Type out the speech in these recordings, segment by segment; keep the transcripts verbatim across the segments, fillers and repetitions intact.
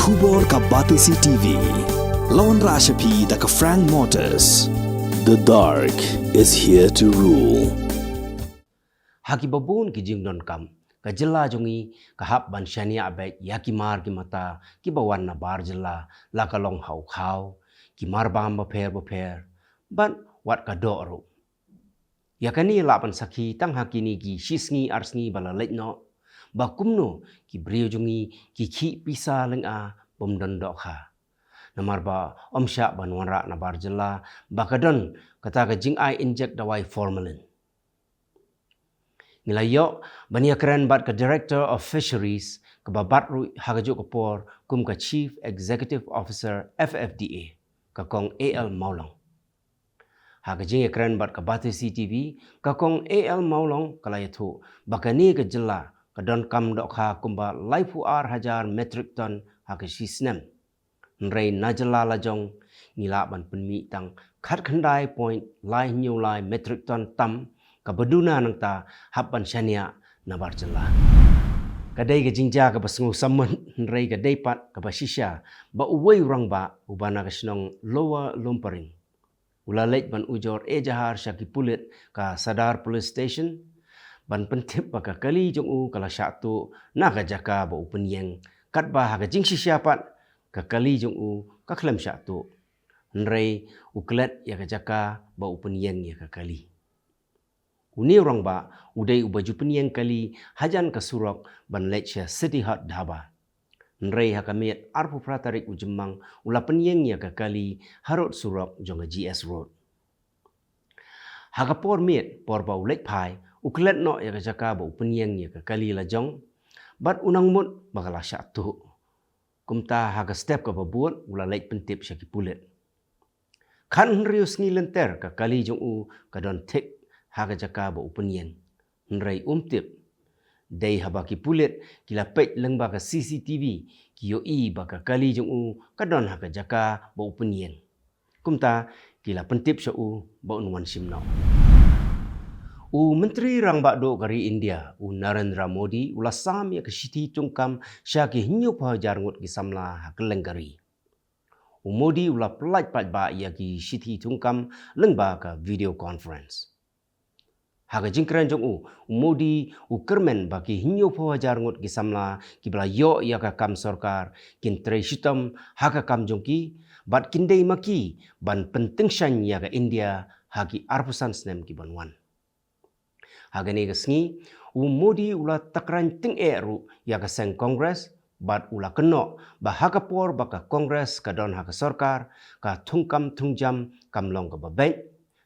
Khubor ka Batesi T V. Lawan Rashapi da ka Frank Motors. The dark is here to rule. Ha kiba bun ki jingdonkam, ka jylla jong ngi ka hap ban shaniah beit ïa ki mar ki mata kiba wan na bar jylla, la ka long ha u khaw, ki mar bam bapher bapher, bad wat ka doh ruh. Ïa kane lah ban sakhi tang ha kine ki shi sngi ar sngi ba la leit noh, ba kumno ki briew jong ngi ki khih pisa lynga bym don dohkha. Namar ba ym shah ban wanrah na bar jylla ba ka don kata ka jingai injek dawai formalin. Ngi la ïoh ban ïakren bad ka Director of Fisheries, kaba bat ruh ha kajuh ka por kum ka Chief Executive Officer F F D A, ka Kong A L Mawlong. Ha ka jingïakren bad ka Batesi T V, ka Kong A L Mawlong ka la ïathuh ba kane ka jylla ka donkam dohkha kumba laiphew ar hajar metric ton ha ka shi snem. Hynrei na jylla la jong ngi lah ban pynmih tang khatkhyndai point lai hynñiew lai metric ton tam, kaba duna nangta hap ban shaniah na bar jylla. Ka dei ka jingjia kaba sngewsih, hynrei ka dei pat kaba shisha ba uwei u rangbah uba na ka shnong Lower Lumparing u la leit ban ujor ejahar sha ki pulit ka Sadar Police Station ban pyntip ba ka kali jong u ka la shah tuh na ka jaka ba u pynïeng, katba ha ka jingshisha pat ka kali jong u ka khlem shah tuh. Hynrei u klet ïa ka jaka ba u pynïeng ïa ka kali. Une u rangbah u dei uba ju pynïeng kali hajan ka surok ban leit sha City Hut Dhaba. Hynrei ha ka miet arphew phra tarik u Jymmang u la pynïeng ïa ka kali harud surok jong ka G S Road. Ha ka por miet, por ba u leit phai, u klet noh ïa ka jaka ba u pynïeng ïa ka kali la jong, bad u nang mut ba ka la shah tuh. Kumta ha ka step kaba bud u la leit pyntip sha ki pulit. Khathynriew sngi lynter ka kali jong u ka don thik ha ka jaka ba u pynïeng. Hynrei um tip. Dei haba ki pulit ki la peit lyngba ka C C T V, ki ïohi ba ka kali jong u ka don ha ka jaka ba u pynïeng. Kumta ki la pyntip sha u ba un wan shim noh. U Myntri Rangbah Duh ka ri India, u Narendra Modi, u la sam ïa ka shithi thungkam sha ki hynñiewphew hajar ngut ki samla ha kylleng ka ri. U Modi u la pyllait paidbah ïa ki shithi thungkam lyngba ka video conference. Ha ka jingkren jong u, u Modi u kyrmen ba ki hynñiewphew hajar ngut ki samla kiba la ïoh ïa ka kam sorkar kin trei shitom ha ka kam jong ki, bad kin dei ma ki ban pyntyngshaiñ ïa ka India ha ki arphew san snem ki ban wan. Ha kane ka sngi, u Modi u la tyrkhong tyngeh ruh ïa ka seng Congress, bad u la kynnoh ba ha ka por ba ka Congress ka don ha ka sorkar, ka thungkam thungjam kam long kaba beit,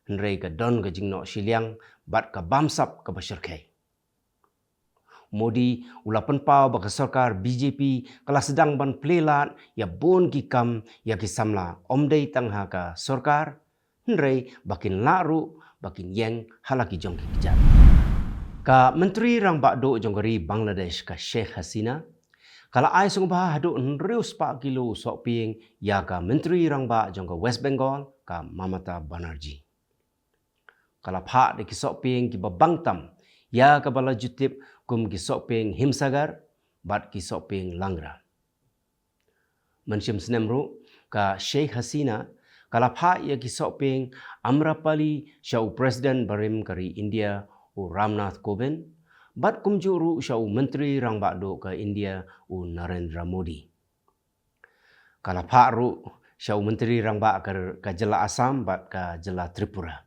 hynrei ka don ka jingnoh shiliang bad ka bamsap kaba shyrkhei. Modi u la pynpaw ba ka sorkar B J P ka la sdang ban plie lad ïa bun ki kam ïa ki samla, ym dei tang ha ka sorkar, hynrei ba kin lah ruh ba kin ïeng ha la ki jong ki kjat. Ka Myntri Rangbah Duh jong ka ri Bangladesh, ka Sheikh Hasina, ka la ai sngewbha haduh hynriew spah kilo u sohpieng ïa ka Myntri Rangbah jong ka West Bengal, ka Mamata Banerjee. Ka la phah da ki sohpieng kiba bang tam, ïa kaba la ju tip kum ki sohpieng Himsagar bad ki sohpieng Langra. Mynshem snem ruh, ka Sheikh Hasina ka la phah ïa ki sohpieng Amrapali sha u President barim ka ri India, u Ramnath Kovind, bad kumjuh ruh sha u Myntri Rangbah Duh ka India, u Narendra Modi. Ka la phah ruh sha u Myntri Rangbah ka, ka jylla Assam bad ka jylla Tripura.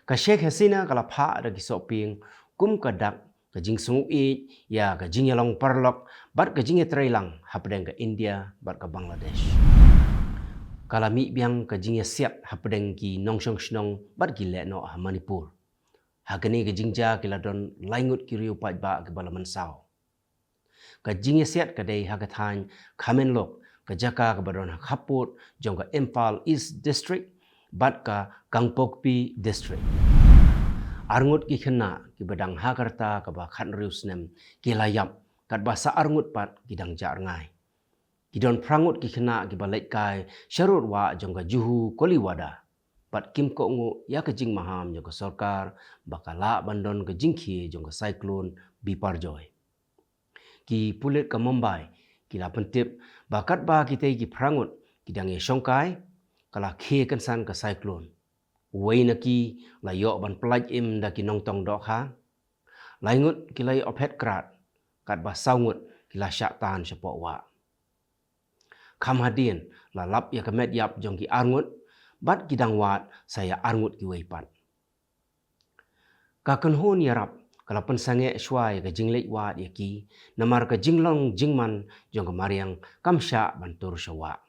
Ka Sheikh Hasina ka la phah da ki sohpieng kum ka dak ka jingsngewieit ïa ka jingïalong paralok bad ka jingïatreilang hapdeng ka India bad ka Bangladesh. Ka la mih biang ka jingïasiat hapdeng ki nongshong shnong bad ki lehnoh ha Manipur. Ha kane ka jingjia ki la don lai ngut ki riew paidbah kiba la mynsaw. Ka jingïasiat ka dei ha ka thaiñ Khamenlok, ka jaka kaba don ha khappud jong ka Imphal East District bad ka Kangpokpi District. Arngut ki khynnah kiba dang ha ka rta kaba khathynriew snem ki la ïap, katba sa arngut pat ki dang jah rngai. Ki don phra ngut ki khynnah kiba leit kai sharud wah jong ka Juhu Koliwada, bad kim kohnguh ïa ka jingmaham jong ka sorkar ba ka lah ban don ka jingkhie jong ka Cyclone Biparjoy. Ki pulit ka Mumbai Ki la pyntip ba katba kitei ki phra ngut ki dang ïashongkai, ka la khie kynsan ka cyclone. Uwei na ki la ïoh ban pyllait im da ki nongtong dohkha. Lai ngut ki la ïoh phet krad, katba saw ngut ki la shah tan shapoh wah. Kham hadien la lap ïa ka met ïap jong ki ar ngut, bad ki dang wad sa ïa ar ngut kiwei pat. Ka kynhun ïarap ka la pynsangeh shuwa ïa ka jingleit wad ïa ki, namar ka jinglong jingman jong ka mariang kam shah ban tur sha wah.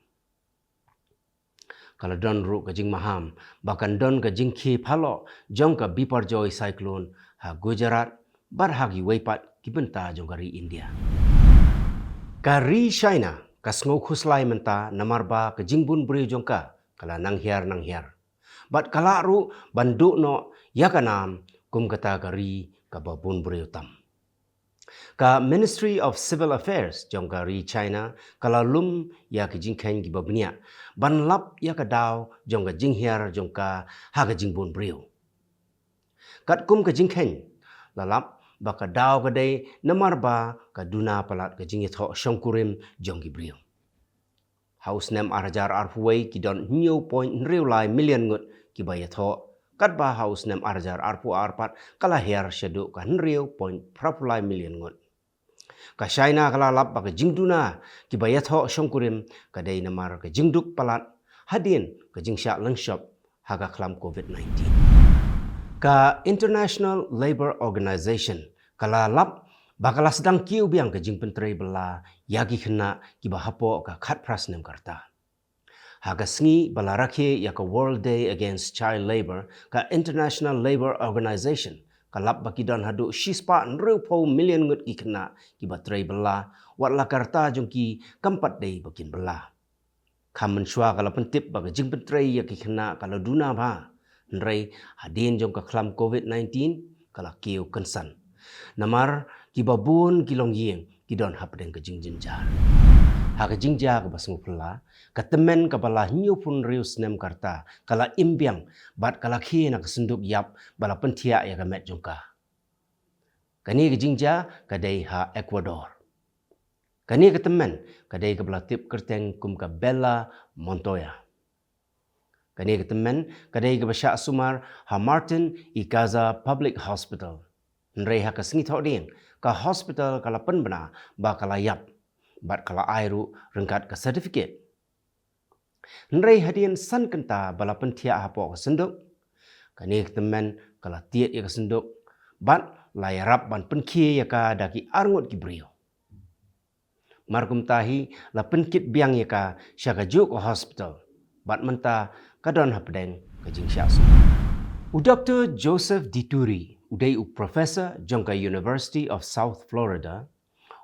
Ka la don ruh ka jingmaham ba kan don ka jingkhie phaloh jong ka Biparjoy Cyclone ha Gujarat bad ha kiwei pat ki bynta jong ka ri India. Ka ri China ka sngew khuslai mynta namar ba ka jingbun briew jong ka ka la nang hiar nang hiar, bad ka lah ruh ban duh noh ïa ka nam kum kata ka ri kaba bun briew tam. Ka Ministry of Civil Affairs jong ka ri China ka la lum ïa ka jingkheiñ kiba bniah ban lap ïa ka daw jong ka jinghiar jong ka ha ka jingbun briew. Katkum ka jingkheiñ, la lap ba ka daw ka dei namar ba ka duna palat ka jingïathoh shongkurim jong ki briew. Ha u snem ar hajar arphew wei ki don hynñiew point hynriew lai million ngut kiba ïathoh, katba ha u snem ar hajar arphew ar pat ka la hiar shaduh ka hynriew point phraphew lai million ngut. Ka China ka la lap ba ka jingduna kiba ïathoh shongkurim ka dei namar ka jingduk palat hadien ka jingshah lyngshop ha ka khlam covid nineteen. Ka International Labour Organization ka la lap ba ka la sdang kiew biang ka jingpyntrei bylla ïa ki khynnah kiba hapoh ka khatphra snem ka rta. Ha ka sngi ba la rakhe ïa ka World Day Against Child Labour, ka International Labour Organization ka lap ba ki don haduh shispah hynriewphew million ngut ki khynnah kiba trei bylla, wat la ka rta jong ki kam pat dei ba kin bylla. Kham mynshuwa ka la pyntip ba ka jingpyntrei ïa ki khynnah ka la duna bha, hynrei hadien jong ka khlam covid nineteen ka la kiew kynsan. Namar kiba bun ki longïing ki don hapdeng ka jingjynjar. Ha ka jingjia kaba sngewphylla, ka tymmen kaba la hynñiewphew hynriew snem ka rta ka la im biang bad ka la khie na ka synduk ïap ba la pynthiah ïa ka met jong ka. Kane ka jingjia ka dei ha Ecuador. Kane ka tymmen ka dei kaba la tip kyrteng kum ka Bella Montoya. Kane ka tymmen ka dei kaba shah sumar ha Martin y Caza Public Hospital. Hynrei ha ka sngi Thohdieng ka hospital ka la pynbna ba ka la ïap bad ka la ai ruh ryngkat ka certificate. Hynrei hadien san kynta ba la pynthiah hapoh ka synduk, kane ka tymmen ka la tied ïa ka synduk bad la ïarap ban pynkhie ïa ka da ki arngut ki briew. Mar kumta hi la pynkit biang ïa ka sha kajuh ka hospital bad mynta ka don hapdeng ka jingshah sumar. U Doktor Joseph Dituri u dei u professor jong ka University of South Florida,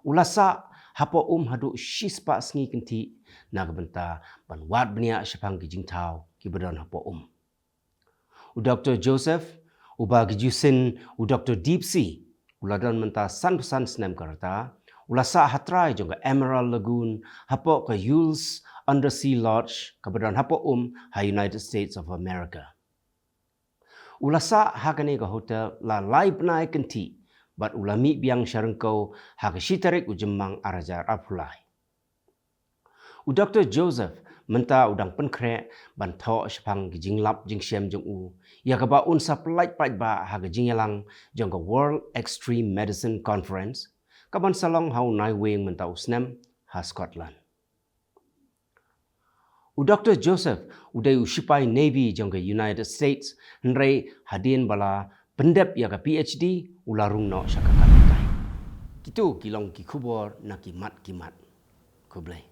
u la sah hapoh um haduh shispah sngi kynthih na ka bynta ban wad bniah shaphang ki jingthaw kiba don hapoh um. U Doktor Joseph, uba ki ju sin u Doktor Deep Sea, u la don mynta sanphew san snem ka rta, u la sah ha trai jong ka Emerald Lagoon hapoh ka Jules Undersea Lodge kaba don hapoh um ha United States of America. U la sah ha kane ka hotel la lai bnai kynthih bad u la mih biang sha ryngkew ha ka shi tarik u Jymmang ar hajar arphew lai. U Doktor Joseph mynta u dang pynkhreh ban thoh shaphang ki jinglap jingshem jong u ïa kaba un sa pyllait paidbah ha ka jingïalang jong ka World Extreme Medicine Conference kaban sa long ha u Naiwieng mynta u snem ha Scotland. U Doktor Joseph u dei u shipai Navy jong ka United States, hynrei hadien ba la pyndep ïa ka PhD u la rung noh sha ka kam hikai. Kito ki long ki khubor na ki mat ki mat. Khublei.